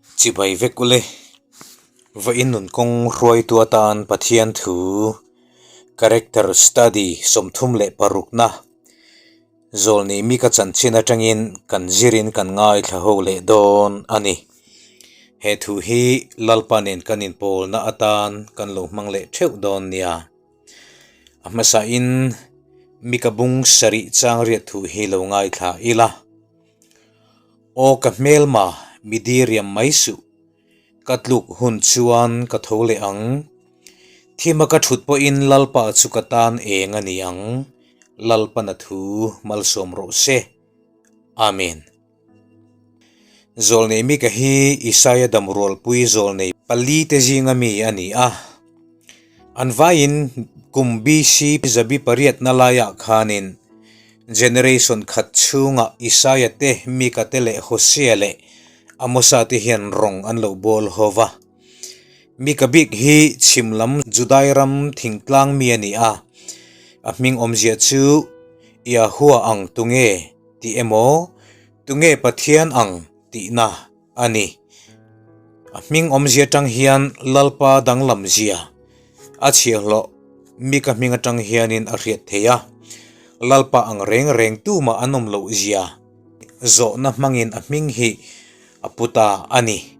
Chibai vek ule, vawiin nun kawng hruaitu atan Pathian thu Character Study 36na Zawlni mi ka chanchin atangin kan zirin kan ngaithla ho leh dawn a ni. He thu hi Lalpa nen kan inpawlna atan kan lo hmang leh theuh dawn nia. A hmasain mi ka bung sarih chang riat thu hi lo ngaithla ila. Aw ka hmelma mi diriam mai suh, ka tluk hun chuan ka tho leh ang. Thima ka thut pawhin Lalpa chu ka tan eng a ni ang, Lalpana thu malsawm rawh se. Amen. Zawlnei Mika hi Isaia damrualpui zawlnei palite zinga mi a ni a. An vaiin kum BC zabi pariatna laiah khanin generation khat chhungah Isaia te, Mika te leh Hosea leh Amosa te hian rawng an lo bawl ho va. Mika bik hi chhim lam Judai ram thingtlang mi a ni a, a hming awmzia chu Yahua ang tunge? Tih emaw, tunge Pathian ang tihna a ni. A hming awmzia atang hian Lalpa danglam zia a chhiahhlawh Mika hming atang hianin a hriat thei a. Lalpa ang reng reng tumah an awm loh zia zawhna hmangin a hming hi a pu ta a ni.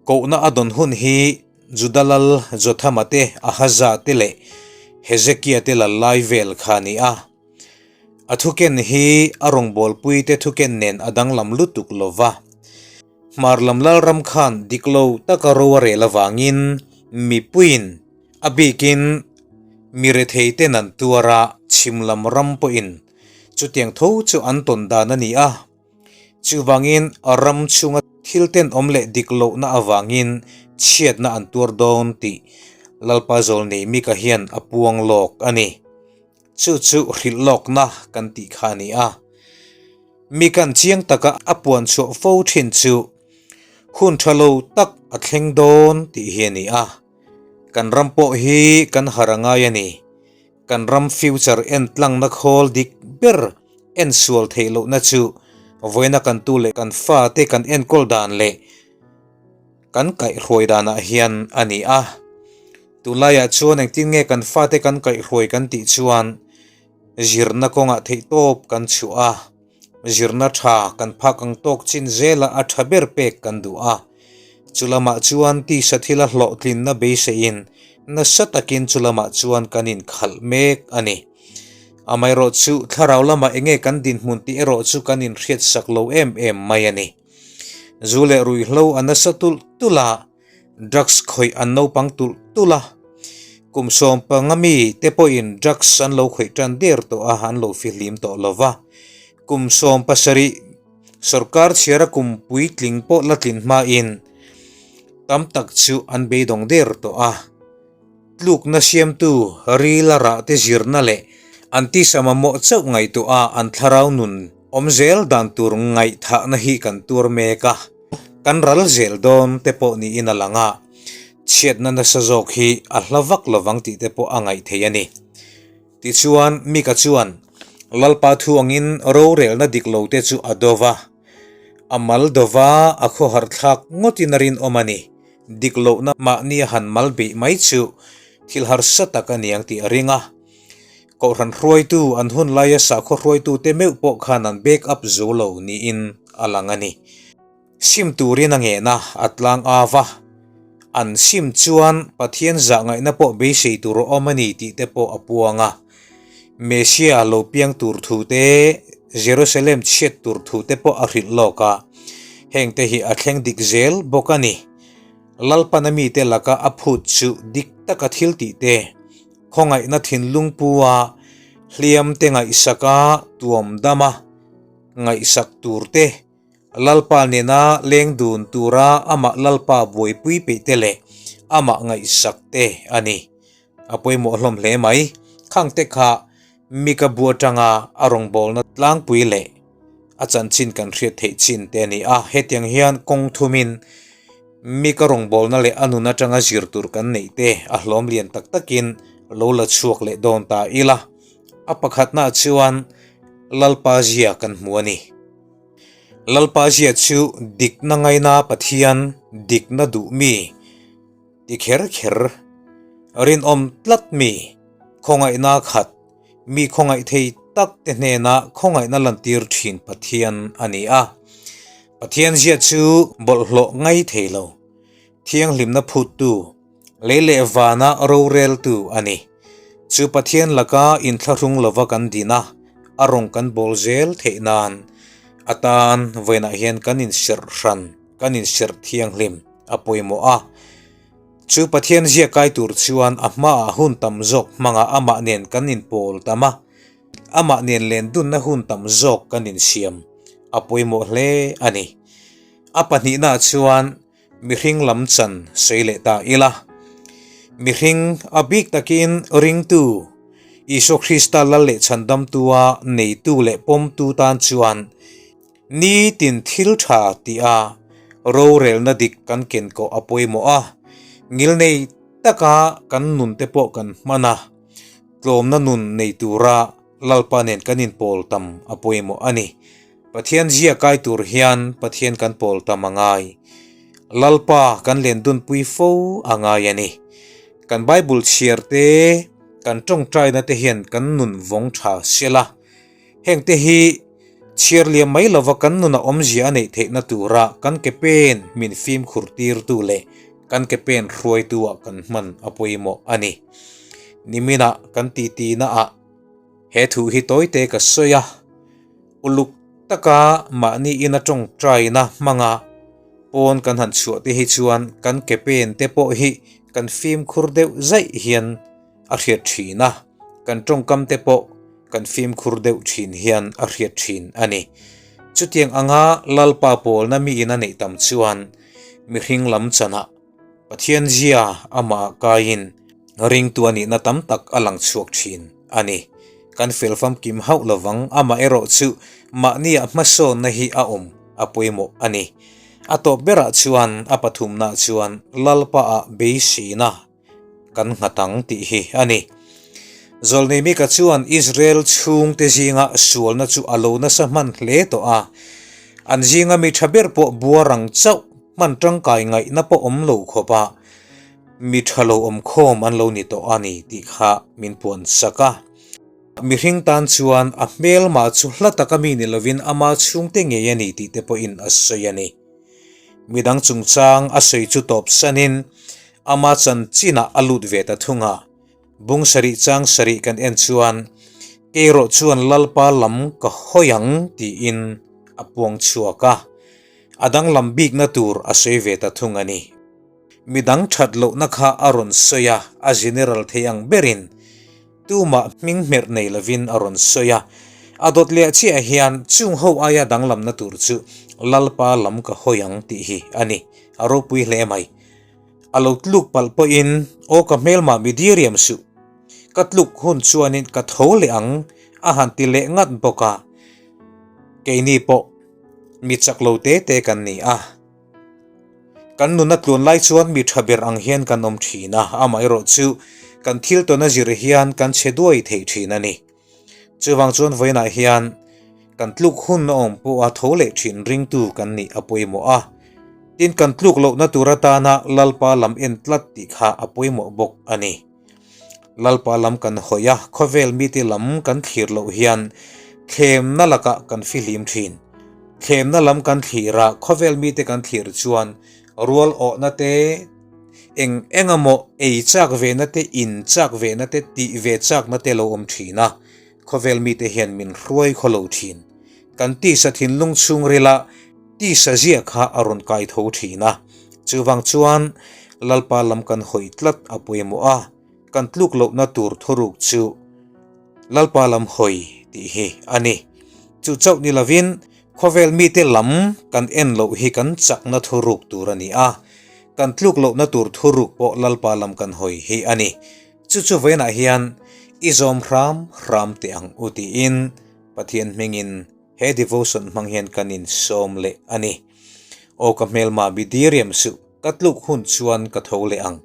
Kohna a dawn hun hi Juda lal Jothama te, Ahaza te leh Hezekia te lal lai vel kha a ni a. A thuken hi a rawngbawlpuite thuken nen a danglam lutuk lo va. Hmar lam Lalram khan dik lo taka ro a rel avangin mipuiin, a bikin mi retheiten an tuar a, chhim lam ram pawhin chutiang tho chu an tawn dan a ni a. Chuvangin ram chhunga thil tenawm leh dik lohna avangin chhiatna an tuar dawn tih Lalpa Zawlnei Mika hian a puang lawk a ni. Chu chu hrilh lawkna kan tih kha a ni a. Mi kan chiang taka a puan chhuah fo thin chu hun tha lo tak a thleng dawn tih hi a ni a. Kan ram pawh hi kan har a ngai a ni. Kan ram future en tlangna khawl dik ber en sual theih lohna chu vawiina kan tu leh kan fate kan enkawl dan leh kan kaihhruai danah hian a ni a. Tunlaiah chuan engtin nge kan fate kan kaihhruai kan tih chuan zirna kawngah theihtawp kan chhuah a, zirna tha kan phak ang tawk chin zela a tha ber pek kan duh a. Chulamah chuan tisa thila hlawhtlinna beiseiin nasa takin chulamah chuan kan inkhalh mek a ni. Amaherawhchu thlarau lamah enge kan dinhmun tih erawh chu kan inhriatsak lo em em mai a ni. Zu leh ruihhlo a nasa tulh tulh a, drugs khawih an naupang tulh tulh a. Kum 15 mi te pawhin drugs an lo khawih tan der tawh a, an lo fihlim tawh lo va. Kum 17 sorkar chhiara kum puitling pawh la tlin hmain tam tak chu an beidawng der tawh a. Tlukna siamtu rila rah te zirna leh an tisa mamawh chauh ngaihtuah a an thlarau nun awm zel dan tur ngaihthahna hi kan tuar mek a, kan ral zel dawn te pawh niin a lang a, chhiatna nasa zawk hi a hla vak lovang tih te pawh a ngaih theih a ni. Tichuan, Mika chuan Lalpa thu angin rorelna dik lo te chu a do va, a mal do va, a khawhar thlak ngawtin a rinawm a ni. Dik lohna mahni a han mal beih mai chu thil harsa tak a niang tih a ring a. Kohhran hruaitu an hun laia sakhaw hruaitute meuh pawh khan an back up zo lo niin a lang a ni. Sim turin a ngehna a tlang av a, an sim chuan Pathian zah ngaihna pawh beisei tur a awm a ni tih te pawh a puang a. Messiah lo piang tur thu te, Jerusalem chhiat tur thu te pawh a hrilh lawk a, heng te hi a thleng dik zel bawk a ni. Lalpana mite laka a phut chu dik taka thil tih te, khawngaihna thinlung pu a, hliam te ngaihsak a, tuam dam a, ngaihsak tur te, Lalpa nena leng dun tura amah Lalpa buaipui peih te leh amah ngaihsak te a ni. A pawimawh hlawm hle mai. Khang te kha Mika bu atanga a rawngbawlna tlangpui leh a chanchin kan hriat theih chin te a ni a. Hetiang hian kawng thumin Mika rawngbawlna leh a nun atanga zir tur kan neih te a hlawm lian tak takin lo la chhuak leh dawn ta ila. A pakhatnaah chuan Lalpa zia kan hmu a ni. Lalpa zia chu dikna ngaina Pathian dikna duh mi ti kher kher, rinawm tlat mi, khawngaihna khat, mi khawngaih thei tak te hnena khawngaihna lantir thin Pathian a ni a. Pathian zia chu bawlhhlawh ngai thei lo, thianghlimna phuttu, lei leh vana roreltu a ni. Chu Pathian laka inthlahrung lova kan din a, a rawng kan bawl zel theih nan atan vawiinah hian kan inserh hran, kan inserh thianghlim a pawimawh a. Chu Pathian ziak kai tur chuan a hmaah hun tam zawk hmanga amah nen kan inpawl tam a, amah nen len dunna hun tam zawk kan insiam a pawimawh hle a ni. A pahnihnaah chuan mihring lam chan sawi leh ta ila. Mihring a bik takin ringtu, Isua Krista lal leh chhandamtua neitu leh pawmtu tan chuan Nitin thil tha tia rorelna dik kan ken kawh a pawimawh a, ngilnei taka kan nun te pawh kan hman a, tlawmna nun nei tura Lalpa nen kan inpawl tam a pawimawh a ni. Pathian zia kai tur hian Pathian kan pawl tam a ngai. Lalpa kan len dunpui fo a ngai a ni. Kan Bible chhiar te, kan tawngtaina te hian kan nun vawng tha sela. Hengte hi chhiar liam mai lova kan nuna awmzia a neih theihna tura kan ke pen min fimkhur tirtu leh kan ke pen hruaitu ah kan hman a pawimawh a ni. Niminah kan titi naah he thu hi tawite ka sawi a, uluk taka mahni ina tawngtaina hmanga pawn kan han chhuah te hi chuan kan ke pen te pawh hi kan fimkhur deuh zaih hian a hriat thin a, kan tawngkam te pawh kan fimkhur deuh thin hian a hriat thin a ni. Chutiang anga Lalpa pawlna miin a neih tam chuan mihring lam chanah Pathian zia amah kaiin ringtu a nihna tam tak a lang chhuak thin a ni. Kan fel famkim hauh lovang amaherawh chu mahnia hmasawnna hi a awm a pawimawh a ni. A tawp berah chuan a pathumna chuan Lalpa-ah beiseina kan nghat ang tih hi a ni. Zawlnei Mika chuan Israel chhungte zinga sualna chu a lo nasa hman hle tawh a, an zinga mi tha ber pawh buar ang chauh hman tangkai ngaihna pawh awm lo khawpa mi tha lo awm khawm an lo ni tawh a ni tih kha min puan sak a. Mihring tan chuan a hmelmah chu hla taka mi ni lovin ama chhungte ngei a ni tih te pawhin a sawi a ni. Midang chungchang a sawi chu tawp sanin ama chanchinah a lut ve ta thung a. Bung sarih chang sarih kan en chuan Keirawh chuan Lalpa lam ka hawi ang tiin a puang chhuak a. A danglam bikna tur a sawi ve ta thung a ni. Midang that lohna kha a rawn sawi a, a general thei ang berin Tumah hming hmerh nei lovin a rawn sawi a, a dawt leh chiah hian chung ho aia danglamna tur chu Lalpa lam ka hawi ang tih hi a ni. A ropui hle mai. A lo tluk palh pawhin, Aw ka hmelmah mi diriam suh. Ka tluk hun chuanin ka tho leh ang a han ti leh ngat bawk a. Keini pawh mi chak lo te te kan ni a. Kan nuna tluan lai chuan mi tha ber ang hian kan awm thin a, amaherawhchu kan thil tawn a zir hian kan chhe duai thei thin a ni. Chuvang chuan vawiinah hian kan tluk hun a awm pawh a tho leh thin ringtu kan nih a pawimawh a, tin kan tluk lohna tur atana Lalpa lam en tlat tih kha a pawimawh bawk a ni. Lalpa lam kan hawi a, khawvel mite lam kan thlir loh hian thlemna lakah kan fihlim thin. Thlemna lam kan thlir a, khawvel mite kan thlir chuan rual awhna te, eng eng emaw ei chak vena te, in chak vena te, tih ve chakna te lo awm thin a, khawvel mite hian min hruai khaw lo thin. Kan tisa thinlung chhungrila tisa zia kha a rawn kai tho thin a, chuvang chuan Lalpa lam kan hawi tlat a pawimawh a, kan tluk lohna tur thuruk chu Lalpa lam hawi tih hi a ni. Chu chauh ni lovin khawvel mite lam kan en loh hi kan chakna thuruk tur a ni a, kan tluk lohna tur thuruk pawh Lalpa lam kan hawi hi a ni. Chu chu vawiinah hian i zawm hram hram teh ang u tiin Pathian hmingin he devotion hmang hian kan insawm leh a ni. Aw ka hmelma mi diriam suh, ka tluk hun chuan ka tho leh ang.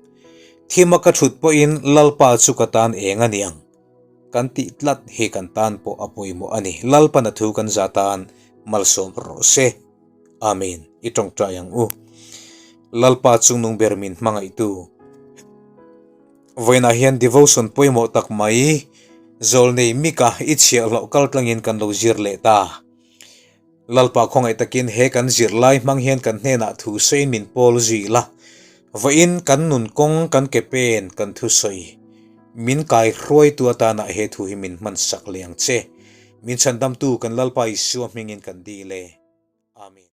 Thima ka thut pawhin Lalpa chu ka tan eng a ni ang. Kan tih tlat hi kan tan pawh a pawimawh a ni. Lalpan a thu kan za tan malsawm rawh se. Amen. I tawngtai ang u. Lalpa chungnung ber min hmangaihtu. Vawiinah hian devotion pawimawh tak mai Zawlnei Mika i chhiahhlawh kaltlangin kan lo zir leh ta. Lalpa khawngaih takin he kan zirlai hmang hian kan hnenah thu sawiin min pawl zui la. Vawiin kan nun kawng kan ke pen kan thusawi min kai hruaitu atanah he thu hi min hman sak leh ang che. Min chhandamtu kan Lalpa Isua hmingin kan dil e. Amen.